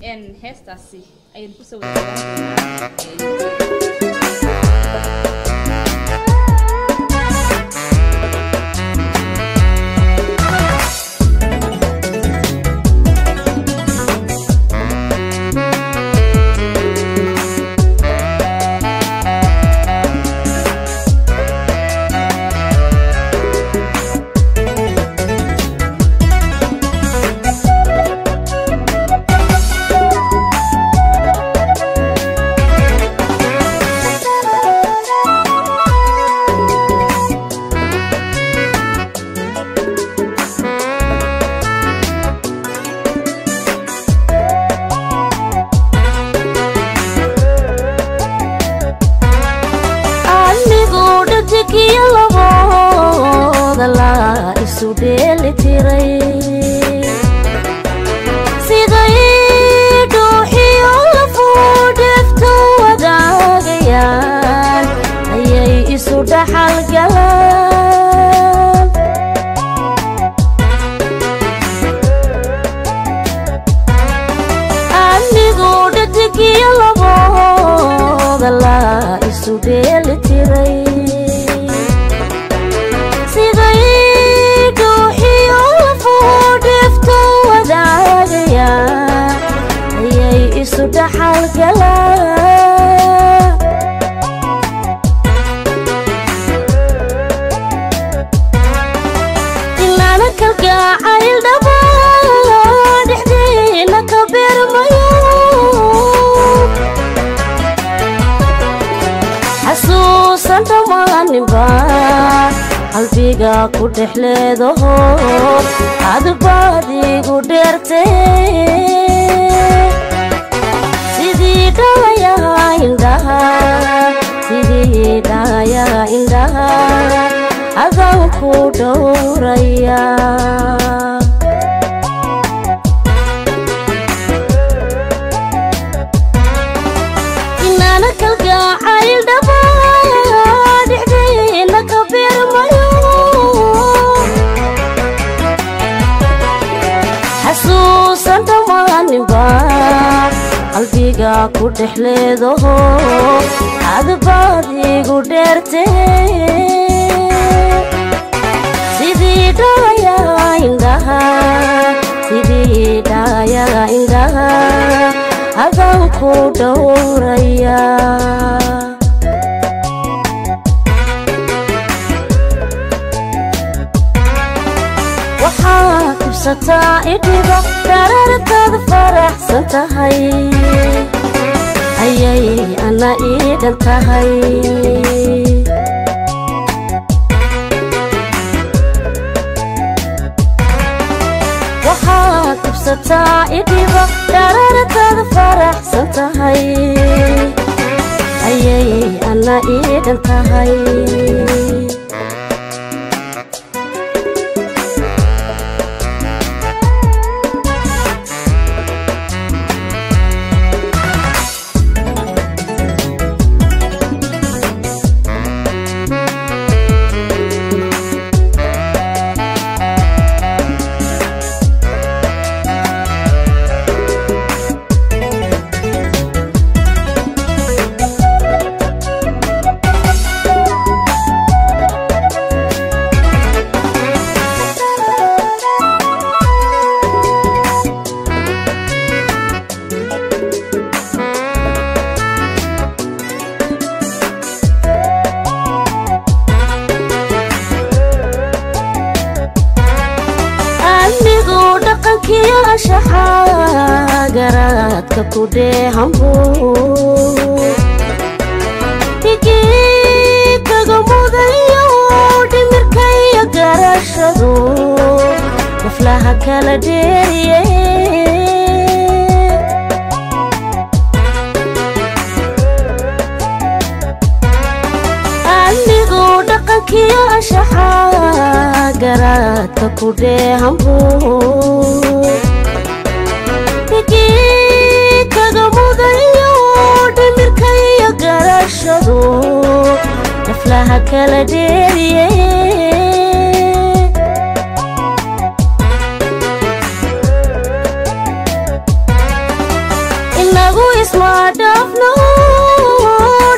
Heestaasi ayaynu kusoo wada. Anigu dhadigiyo labooda la isu dheeli tiray, siday dhuuxiyo lafuu dheftu wadaagayaan ayay isu dhaxal galaan. Anigu dhadigiyo labooda la isu dheeli tiray, siday dhuuxiyo lafuu dheftu wadaagayaan ayay isu dhaxal galaan. Inaana kalgacayl dhaba dhexdeena ka beermayo, xasuusan dhammaaninba qalbiga ku dhex leedaho, adbaad igu dheertee. Sidii dhaaya indhaha, sidii dhaaya indhaha adaan ku dhowraya. Inaana kalgacayl dhaba dhexdeena ka beermayo, xasuusan dhammaaninba qalbiga ku dhex leedaho, adbaad igu dheertee. Sidii dhaaya indhaha, sidii dhaaya indhaha adaan ku dhowraya. Waxaad ibsataa idhiba darartaad faraxsan tahay ayay ana ii dhan tahay. Waxaad ibsataa idhiba darartaad faraxsan tahay ayay ana ii dhan tahay. Anigu dhaqankiyo anshaxa garaadka ku dheehanbu dhigii kaga mudayo, dhimirkayo garashadu naflaha kala dheeriye. Anigu dhaqankiyo anshaxa garaadka ku dheehanbu dhigii kaga mudayo, dhimirkayo garashadu naflaha kala dheeriye. Isma dhaafno,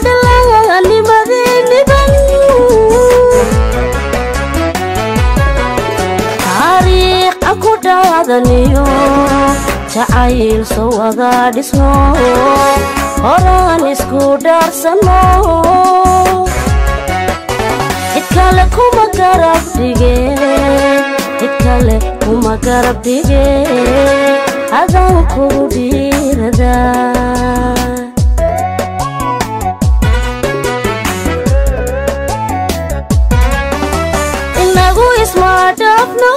dhalaalnimadiniban taariikh aan ku dhaadaniyo, jacayl soo wada dhisno, horaan isku dhaarsano. Cid kale kuma garab dhige, cid kale kuma garab dhige, adaan kugu dhiiradaa. Inagu isma dhaafno.